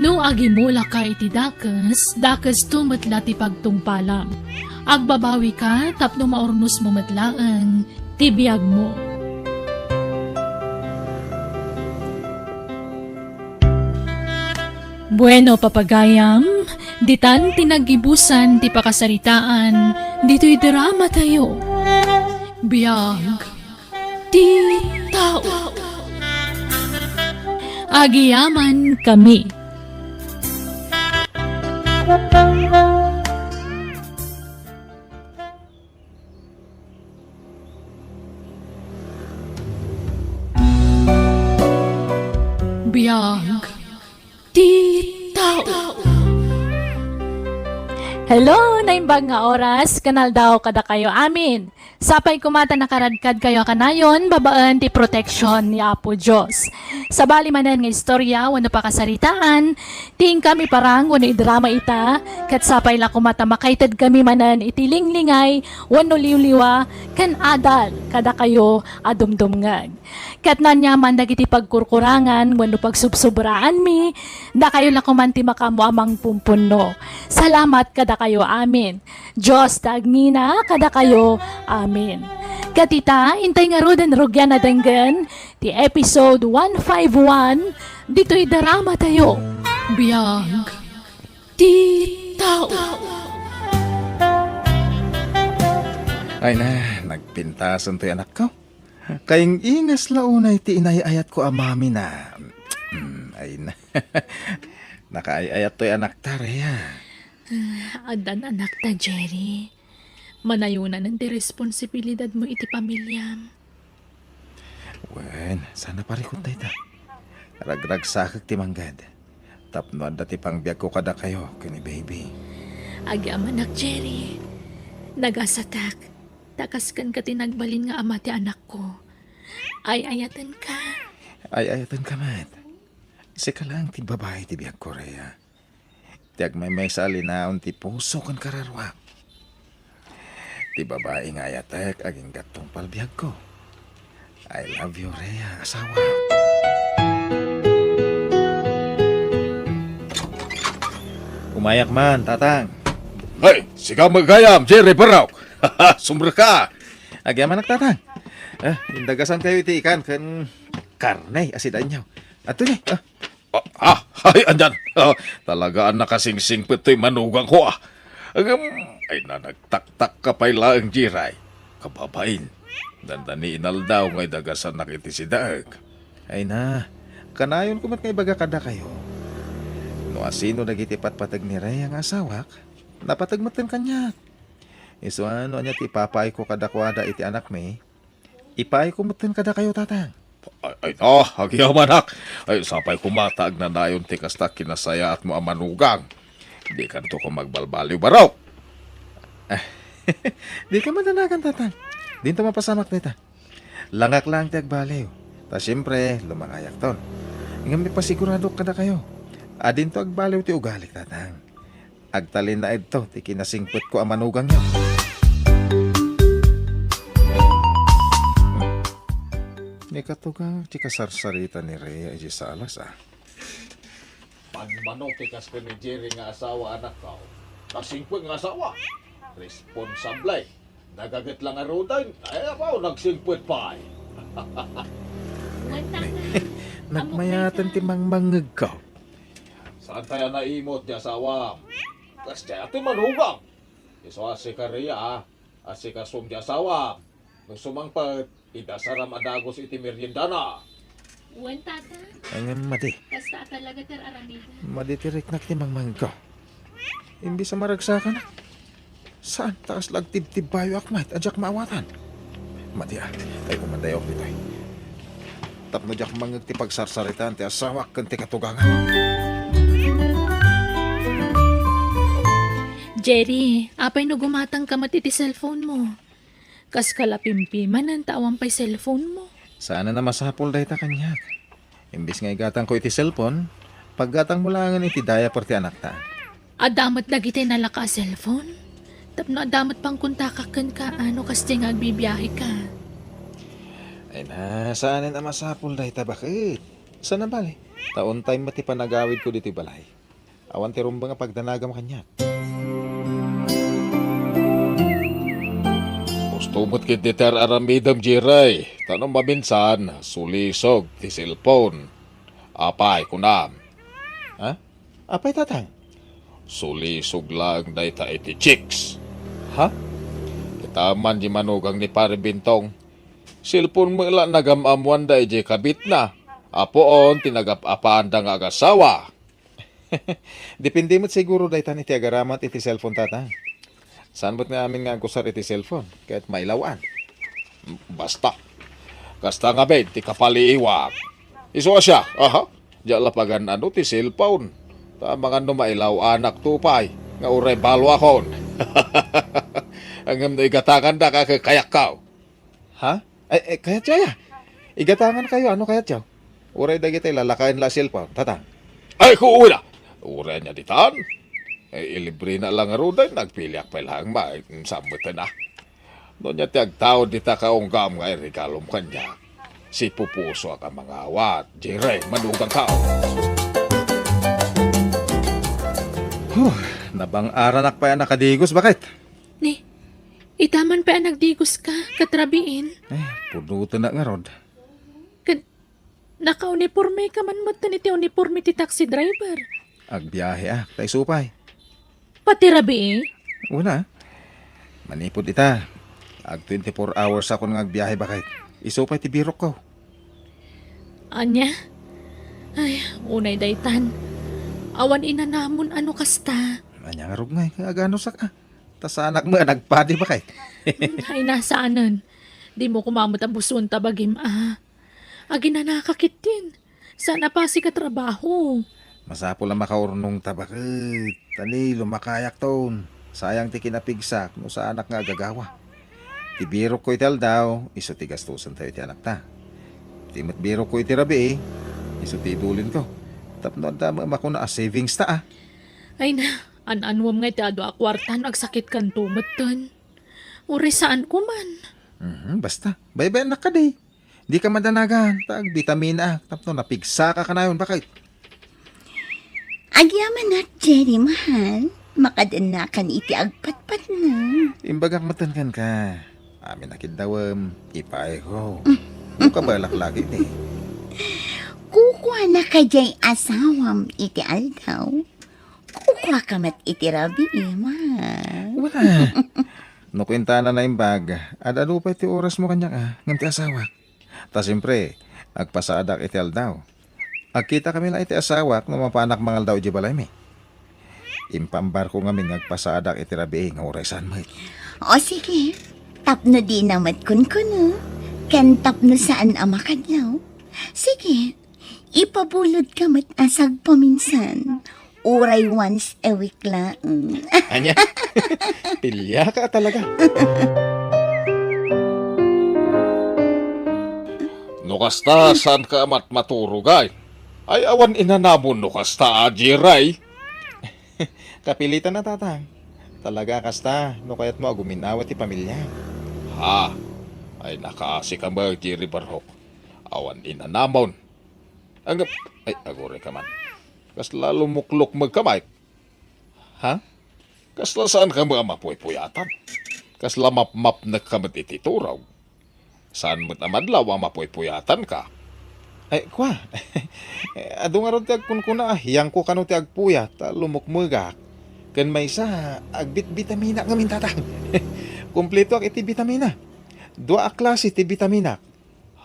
No agimulaka iti dakes, dakesto met la ti pagtungpalam. Agbabawika tapno maurnosmo met laeng ti biagmo. Bueno, papagayam, ditan ti naggibusan ti pakasaritaan ditoy dramatayo. Biag ti tao. Agyamankami. Biag ti tao. Hello, naimbag nga oras ken aldaw kadakayo amin. Sapay koma ta nakaradkadkayo a kanayon babaen ti proteksyon ni Apo Dios. Sabali manen nga istorya wenno pakasaritaan, ti inkami parang wenno idrama ita, ket sapay la koma ta makaitedkami manen iti linglingay wenno liwliwa ken adal kadakayo a dumdumngeg. Ket naaniaman dagiti pagkurkurangan wenno pagsubsobraanmi, dakayo la koman ti makaammo a mangpumpunno. Salamat kadakayo amin. Dios ti agngina kadakayo. Amen. Ket ita, intay ngaruden rugian a denggen ti episode one five one ditoy drama tayo. Biag ti tao. Ay na, nagpintasen toy anakko. Kaing-ingas la unay ti inay-ayatko a mami na. Mm, ay na. Nakaay-ayat toy anakta, Rhea. Ah, addan anakta, Jerry. Manayonan ti responsibilidadmo iti pamiliam. Wen, saan a parikut dayta. Ragragsakek ti manggad. Tapno adda ti pangbiagko kadakayo ken ni baby. Agyamanak, Jerry. Nagasatak. Ta kas kenka ti nagbalin nga ama ti anakko. Ay-ayatenka. Ay-ayatenka met. Sika laeng ti babai ti biagko, Rhea. Ti agmaymaysa a linaon ti puso ken kararuak. Ti babai nga ayatek agingga tungpal biagko. I love you, Rhea, asawa. Umayak man, Tatang. Hey, sika met gayam, Jerry Barok. Sumreka. Agyamanak, Tatang. Ah, indagasankayo iti ikan ken karne a sidaenyo. Adtoy, ah. Ah, ah, ay, anian. Ah, talaga a nakasingsingpet toy manugangko, ah. Agam, ay na, nagtaktakka pay laeng, Jerry. Kababain, dandani inaldaw nga idagasanak iti sidaek. Ay na, kanayonko met nga ibaga kadakayo. No asino dagiti patpateg ni Rhea nga asawak, napateg metten kaniak. Isu a no ania ti ipapaayko kadakuada iti anakmi, ipaayko metten kadakayo, Tatang. Ay, ay, no, agyamanak. Ay, sapay koma ta agnanayon ti kasta kinasayaatmo a manugang. Dikanto koma agbalbaliw, Barok. Dika madanagan, Tatang. Dinto mapasamak dayta. Langak laeng ti agbaliw. Ta siempre, lumangayakton. Ngem ipasiguradok kadakayo a dinto agbaliw ti ugalik, Tatang. Agtalinaedto ti kinasingpetko a manugangyo. Ni katugang ti kasarsarita ni Rhea iti salas, ah. Manmano ti kas ken ni Jerry nga asawa, anakko. Kasingpet nga asawa. Responsable. Nagaget la ngaruden. Ay, apo, nagsingpet pay. Wen, Tatang. Nagmayaten ti mangmangngegko. Saan tayo naimot, di asawa? Kas di ati manugang. Isu a sika, Rhea, a sikasum di asawa. No sumangpet, idasaram a dagus iti meriendana. Wen, Tata. Ay, ngem madi. Kasta a talaga ti ar-aramidem. Madi ti riknak ti mangmangko. Imbis a maragsakanak. Saan? Ta kasla agtibtibbayoak met a diak maawatan. Madi a, ay, umandayo ditoy. Tapno diak mangngeg ti pagsarsaritaan ti asawak ken ti katugangan. Jerry, apay no gumatangka met iti cellphone mo? Kaska la pimpimanen ta awan pay cellphone mo. Saan a masapul dayta kaniak. Imbis nga igatangko iti cellphone, paggatangmo laengen iti diaper ti anakta. Adda met dagiti nalaka a cellphone? Tapno adda met pangkontakak kenka no kasdiay nga agbibiaheka. Ay na, saanen a masapul dayta, baket. Sana bale, ta on time met ti panagawidko ditoy balay. Awan ti rumbeng a pagdanagam kaniak. Husto met ketdi ti ar-aramidem, Jerry. Ta no maminsan, sulisog ti cellphone. Apay, kunam? Ha? Apay, Tatang? Sulisog laeng dayta iti chicks. Ha? Ita man di manugang ni Pare Bintong. Cellphone met la nagam-ammoanda idiay kabitna. Apuon ti nagap-apaanda nga agasawa. Depende met siguro daytan iti agaramat iti cellphone, Tatang. Saan met nga amin nga agusar iti cellphone ket mailaw-an. Basta. Kasta ngamin ti kapaliiwak. Isu a siak, aha. Diak la pagan-ano ti cellphone. Ta amangan no mailaw-anak to pay nga uray baluakon. Ngem no igatangandak a kayatko. Ha? Ay, ay, kayatyo aya? Igatangankayo, ano kayatyo? Uray dagiti lalakayen la a cellphone, Tatang. Ay, kuuna! Uray ania ditan? Eh, ilibrena la ngaruden, nagpiliak pay laeng, ma-, saan metten a. No ania ti agtaud dita kaunggam nga iregalom kaniak, sipupusoak a mangawat. Jere, manugangka. Huh, nabang-aranak pay a nakadigos, baket? Ni, ita man pay a nagdigoska, ket rabiin. Eh, punutenak ngarud. Ket nakaunipormeka man metten iti uniporme ti taxi driver. Agbiaheak, ta isu pay. Pati rabii? Una, manipud ita, ag twenty-four hours akon nga agbiahe, baket. Isu pay ti birokko. Ania? Ay, unay daytan. Awan inanamon a no kasta. Ania ngarud ngay, nga aganusak a. Ta saanak met a nagpadi, baket. Ay, na, saanen. Dimo koma met a buson ta bagim a. Aginanaka ketdin. Saan a pasig a trabaho. Masapul a makaurnongta, baket. Ta ni, lumakayakton. Sayang ti kinapigsak no saanak nga agagawa. Ti birokko iti aldaw, isu ti gastusentayo iti anakta. Ti met birokko iti rabii, isu ti idulinko. Tapno adda met a makuna a savings ta a. Ay na, an-anuem ngay ti adu a kuarta no agsakitkanto metten. Uray saanko man. Mhm, basta, baybayannak kadi. Dika madanagan, ta agbitamina, tapno napigsaka kanayon, baket. Agyamanak, Jerry, mahal. Makadennakan iti agpatpatna. Imbagak metten kenka, amin a kiddawem, ipaayko. No kabalak lagi ni. Kukuana kadiay asawam iti aldaw? Kukuaka met iti rabii, mahal. Wala. No kuentana naimbag, ad-adu pay ti orasmo kaniak a, ngem ti asawak. Ta siempre, agpasadak iti aldaw. Agkitakami la iti asawak no mapanak mangaldaw idiay balaymi. Impaambarko ngamin nga agpasadak iti rabii nga uray saan met. O sige, tapno dina met kunkuno, ken tapno saan a makadlaw. Sige, ipabulodka met a sagpaminsan. Uray once a week laeng. Ania? Piliaka talaga. No kasta, saanka a matmaturog, ay? Ay, awan inanamon no kasta, Aji Ray. Kapilitan a, Tatang. Talaga a kasta, no kayatmo a gumin-awa ti pamilya. Ha? Ay, nakaasika met, Jerry Barhok. Awan inanamon. Ang, ay, agurayka man. Kasla lumuklukmegka, Mike. Ha? Kasla saanka met a mapuypuyatan? Kasla mapmapnekka met iti turog? Saan met a madlaw a mapuypuyatanka? Ay, kua. Adu ngarud ti agkunkuna a hiyangko kano ti agpuyat ta lumukmegak. Ken maysa, agbitbitaminak ngamin, Tatang. Kumpletoak iti bitamina. Dua a klase ti bitaminak.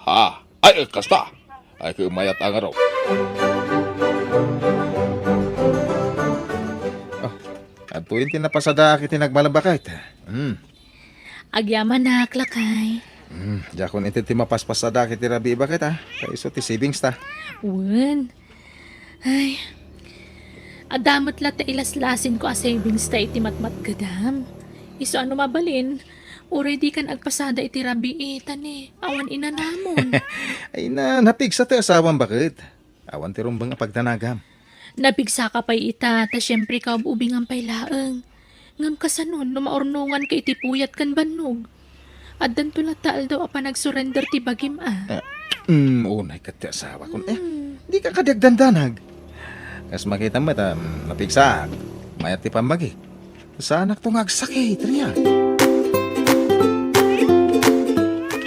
Ha? Ay, eh, kasta. Ay, kumayat a ngarud. Oh, adtoyen ti napasadaak iti nagmalem, baket. Hmm. Agyamanak, lakay. Hmm, diakon inted ti mapaspasadaak iti rabii, baket, a. Ta isu ti savings ta. Wen. Ay. Adda met la ti ilaslasinko a savings ta iti matmatgedam. Isu a no mabalin, uray dikan agpasada iti rabii, ta ni, awan inanamon. Ay na, napigsa ti asawam, baket. Awan ti rumbeng a pagdanagam. Napigsaka pay ita, ta siempre kaub-ubingam pay laeng. Ngem kasano no maurnonganka iti puyat ken bannog? Addanto latta aldaw a panagsurrender ti bagim a. Ah, mm, unay ket ti asawakon, eh. Mm. Dika kadi agdandanag. Kas makitam met, ah, napigsaak. Mayat ti pammagi. Saanakto nga agsakit, ria.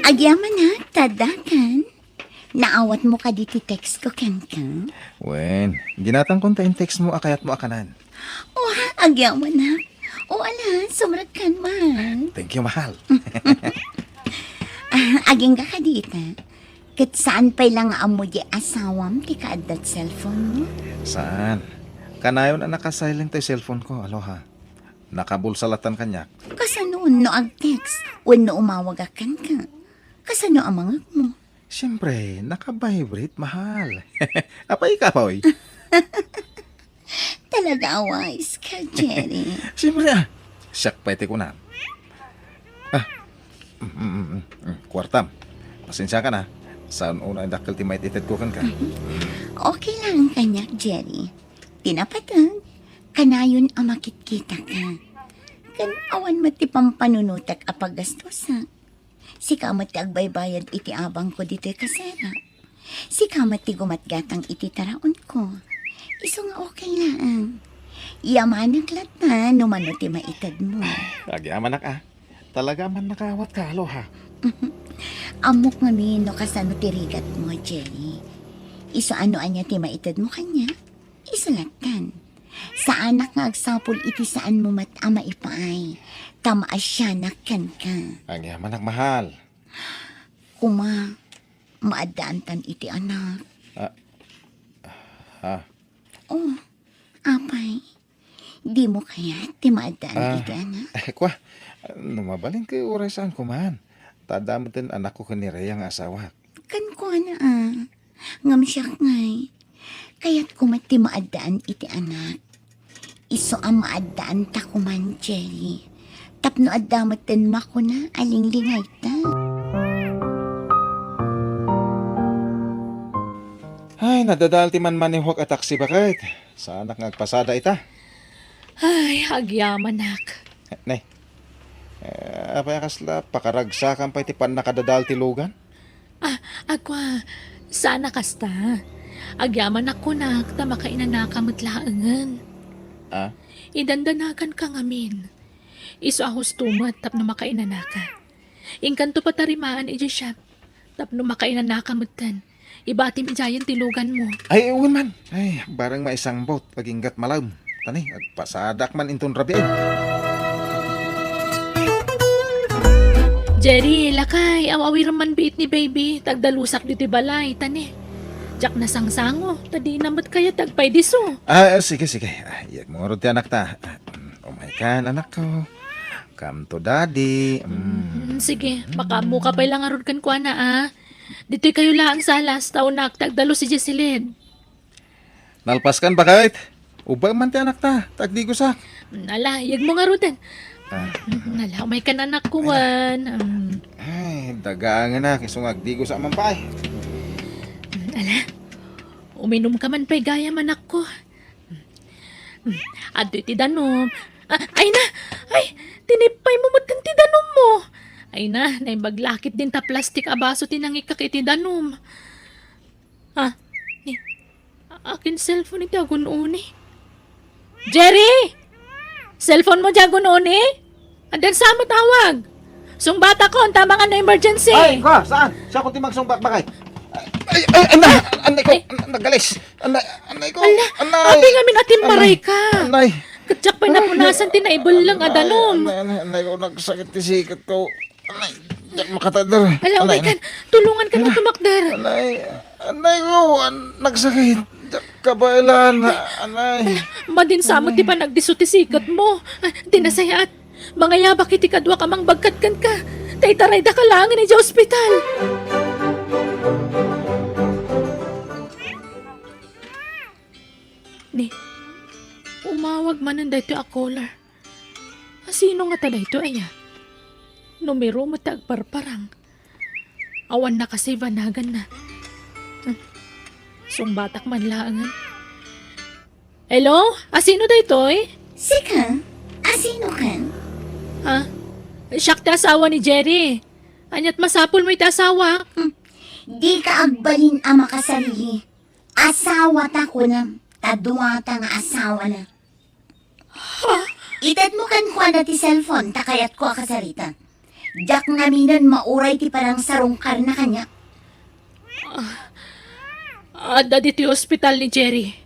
Agyamanak, taddakan. Naawatmo kadi ti text ko kenka? Wen, ginatangkon ta in-text mo a kayatmo a kanan. Oh, agyamanak. O ala, sumrekkan man. Thank you, mahal. Ah, agingga kadi ita. Ket saan pay la nga ammo di asawam ti kaaddat cellphone mo? Saan? Kanayon a naka-silent toy cellphone ko, aloha. Nakabulsa latan kaniak. Kasano no ag-text wenno umawagak kenka? Kasano a mangngegmo? Siyempre, naka-vibrate, mahal. Apay ka, Poy? Talaga a wais ka, Jerry. Siyempre, ah. Siak pay ti kunam. Ah, mm, mm, mm, mm, kuartam. Pasensiakan, ah. Saan unay dakkel ti maititedko kenka? Okay lang kaniak, Jerry. Ti napateg, kanayon a makitkitaka. Ken awan met ti pampanunotek a paggastusak. Sika met ti agbaybayad iti abangko ditoy kasera. Sika met ti gumatgatang iti taraonko. Isu nga okay laeng. Yamanak latta no mano ti maitedmo. Agyamanak a. Talaga man nakaawat ka, Aloha. Ammok ngamin no kasano ti rigatmo, Jerry. Isu a no ania ti maitedmo kaniak, isu lattan. Saanak nga agsapul iti saanmo met a maipaay, ta maasianak kenka. Agyamanak, mahal. Koma, maaddaantan iti anak. Ah, ah. Oh, apay, dimo kayat ti maaddaan Ah, iti anak? Kua, no mabalin ket uray saan koma. Ta adda met ti anakko ken ni Rhea nga asawak. Kenkuana, ah. Ngem siak ngay, kayatko met ti maaddaan iti anak. Isu a maaddaanta koman, Jerry. Tapno adda met ti makuna a linglingayta. Ay, nadadael ti manmanehuak a taksi, baket. Saanak nga agpasada ita. Ay, agyamanak. Eh, nay. Eh, apay a kasla pakaragsakan pay ti pannakadadael ti lugan? Ah, agkua, saan a kasta. Agyamanak kunak ta makainanaka met laengen. Ah? Idandanaganka ngamin. Isu a husto met tapno makainanaka. Inkanto patarimaan idiay shop tapno makainanaka metten. Ibatim idiayen ti luganmo. Ay, wen man. Ay, bareng maisangbut, aginggat malem. Tani, agpasadak man inton rabii. Jerry, lakay, aw-awirem man biit ni baby, ta agdalusak ditoy balay, tani. Diak nasangsango, ta dina met kayat ti agpaidiso. Ah, sige, sige. Ah, iyegmo ngarud ti anakta. Ah, mm, umaykan, anakko. Come to daddy. Mm. Mm, sige, makaammoka pay la ngarud kenkuana, ah. Ditoy kayo laeng sa alas, ta unak ti agdalus idiay siled. Nalpaskan, baket? Ubbaem man ti anakta, ta agdigosak. Mm, ala, iyegmo ngaruden. Ah. Mm, ala, umaykan, anakko, wen. Mm. Ay, dagaangenak, isu nga agdigosak man pay. Mm, ala, uminumka man pay gayam, anakko. Mm, adtoy ti danum. Ah, ay na! Ay, tinippaymo metten ti danummo. Ay na, naimbag la ketdin ta plastik a baso ti nangikkak iti danum. Ah, ni, akin cellphone iti agun-uni. Jerry! Cellphonemo ti agun-uni? Addan sa met awag. Sungbatakon, ta amangan no emergency. Ay, kua, saan? Siakon ti magsungbat, baket. Ay, ay, ay, na, anay ko, Ay. Nagalis. Anay, anay ko. Ala, anay. Apay ngamin a timmaray ka? Anay. Ket diak pay napunasan ti naibelleng a danum. Anay, anay, anay ko, nagsakit ti siketko. Anay, diak makatagder. Ala, anay, umaykan. Tulonganka nga tumakder. Anay, anay ko, an-, nagsakit. Diak kabaelan, anay. Ala, madi sa met ti panagdisso ti siketmo. Ah, di nasayaat. Mangayabak iti kaduak a mangbagkat kenka. Ta itaraydaka laengen idiay ospital. Ni, umawag manen daytoy a caller. Asino ngata daytoy aya? Numero met ti agparparang. Awan nakasave a naganna. Hmm. Sungbatak man laengen. Hello? Asino daytoy? Sika? Asinokan? Ha? Siak ti asawa ni Jerry. Aniat masapulmo iti asawak? Hmm. Dika agbalin a makasarili. Asawata kunam, ta duata nga asawana. Ha? Itedmo kenkuana ti cellphone ta kayatko a kasarita. Diak ngaminen mauray ti panangsarungkarna kaniak. Ah, adda ditoy ospital ni Jerry.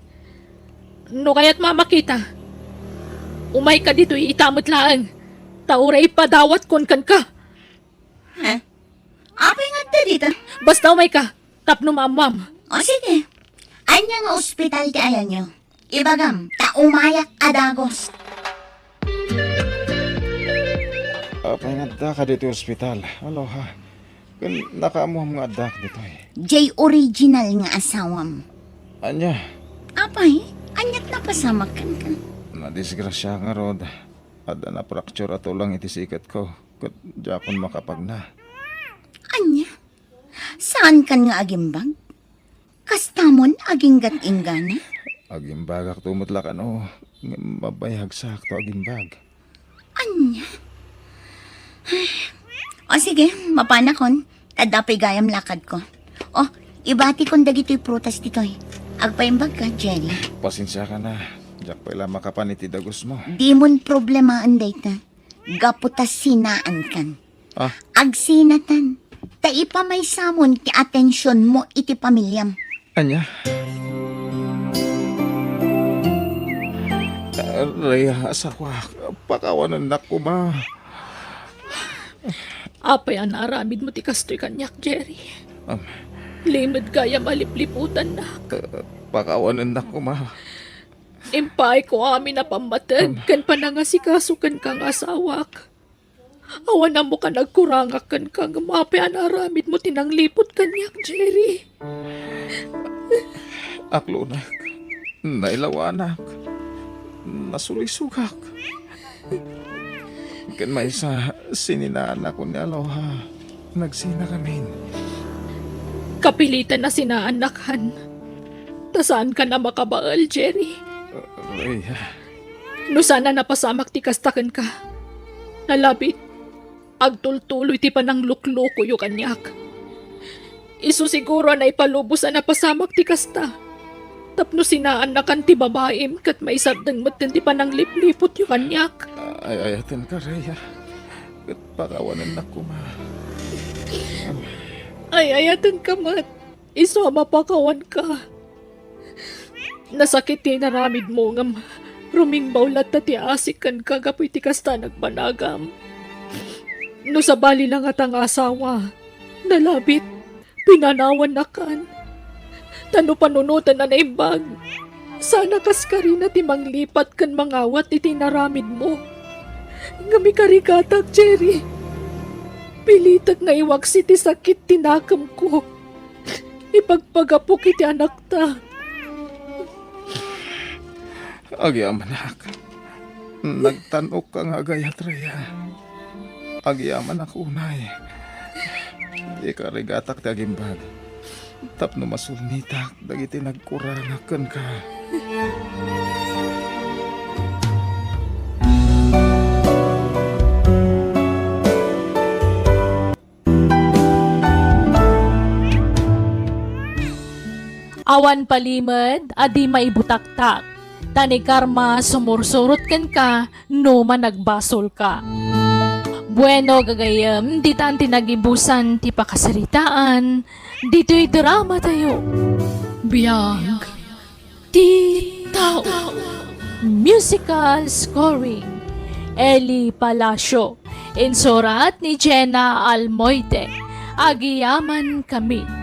No kayatmo a makita, umayka ditoy ita met laeng, ta uray ipadawatkon kenka. Ha? Apay nga adda dita? Basta umayka, tapno maammuam. O sige. Ania nga ospital ti ayanyo? Ibagam, ta umayak a dagus. Apay nga addaka ditoy ospital? Aloha. Ken nakaammuam nga addak ditoy. Jay original nga asawam. Ania? Apay, aniat napasamak kenka? Nadisgrasya ngarud. Adda na-fracture a tulang iti siketko. Ket diakon makapagna. Ania? Saankan nga agimbag? Kastamon aginggat-inggana? Agimbagakto met la kano, ngem mabayagsakto agimbag. Ania? O sige, mapanakon. Adda pay gayam lakadko. O, ibatikon dagitoy prutas ditoy. Agpaimbagka, Jerry. Pasensiakan a. Diak pay la makapan iti dagusmo. Dimon problemaen dayta. Gapu ta sinaankan. Ah? Agsinatan. Ta ipamaysamon ti atensionmo iti pamiliam. Ania? Rhea, asawak, pakawanennak koma. Apay a naaramidmo ti kastoy kaniak, Jerry? Am. Limed gayam a lipliputannak. Eh, pakawanennak koma. Impaayko amin a pammateg ken panangasikaso kenka nga asawak. Awan ammokan a agkurangak kenka ngem apay a naaramidmo ti nangliput kaniak, Jerry. Aklonek, nailawanak, nasulisogak. Ken maysa, sininaanakon ni Aloha. Nagsinakamin. Kapilitan a sinaannakan. Ta saankan a makabael, Jerry. Rhea. No saan a napasamak ti kasta kenka, nalabit, agtultuloy ti panangluklukoyo kaniak. Isu siguro a naipalubos a napasamak ti kasta. Tapno sinaannakan ti babaim ket maisaddeng metten ti pananglipliputyo kaniak. Ay, ayatenka, Rhea. Ket pakawanennak koma. Ay, ayatenka met. Isu a mapakawanka. Nasakit ti inaramidmo ngem rumingbaw latta ti asik kenka gapu iti kasta a nagbanagam. No sabali la ngata nga asawa, nalabit, pinanawannakan. Ta no panunoten a naimbag, saan a kas karina ti manglipat ken mangawat iti inaramidmo. Ngem ikarigatak, Jerry. Pilitek nga iwaksi ti sakit ti nakemko. Ipagpagapok iti anakta. Agyamanak. Nagtan-okka nga agayat, Rhea. Agyamanak unay. Ikarigatak ti agimbag. Tapno masulnitak dagiti nagkurangak kenka. Awan palimed a di maibutaktak, ta ni karma sumursurot kenka no managbasolka. Bueno, gagayyem, ditan ti nagibusan ti pakasaritaan ditoy dramatayo. Biag ti tao. Musical scoring, Eli Palacio. Insurat ni Jenna Almoite. Agyamankami.